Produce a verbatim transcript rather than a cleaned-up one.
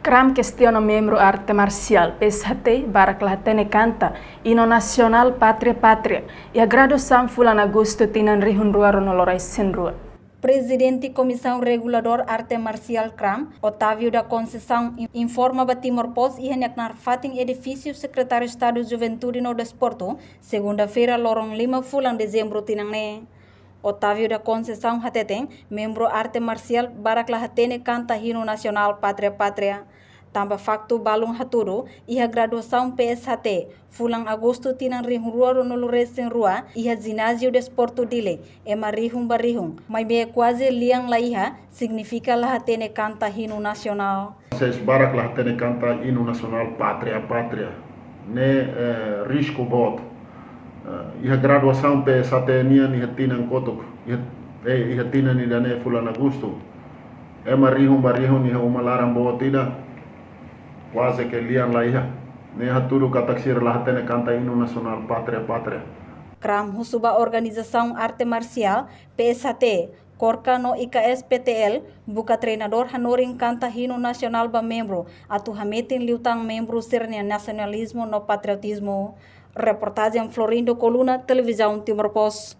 Kram kestiona membru arte marsiál P S H T barak la hatene kanta hinu nasionál Pátria Pátria iha graduasaun fulan Agostu tinan rihun rua ruanulu resin rua. Prezidente Komisaun Reguladór Arte Marsiál Kram, Otávio da Conceição, in-, informa ba Timor Post iha nia knaar fatin edifísiu Sekretáriu Estadu Juventude no Desportu, segunda-feira, loron lima fulan Dezembru tinan ne'e. Otávio da Conceição hateten, membru arte marsiál barak la hatene kanta hinu nasionál Pátria Pátria. Tanba faktu balun hatudu, iha graduasaun P S H T, fulan Agostu tinan rihun rua ruanulu resin rua, iha Jináziu Desportu Dili, ema rihun ba rihun, maibé kuaze lian la iha, signifika la hatene kanta hinu nasionál. Ses barak la hatene kanta hinu nasionál Pátria Pátria. Ne'e, eh, risku boot. Eh, iha graduasaun P S H T nian iha tinan kotuk, iha, eh, iha tinan ida-ne'e fulan Agostu. Ema rihun ba rihun iha uma laran boot ida, kuaze ke lian la iha. Ne'e hatudu katak sira la hatene kanta hinu nasionál Pátria Pátria. Kram husu ba organizasaun arte marsiál, P S H T, KORKA no I K S P T L, buka treinadór hanorin kanta hinu nasionál ba membru, atu hametin liután membru sira-nia nasionalizmu no patriotizmu. Reportajen Florindo Coluna, Televizaun Timor Post.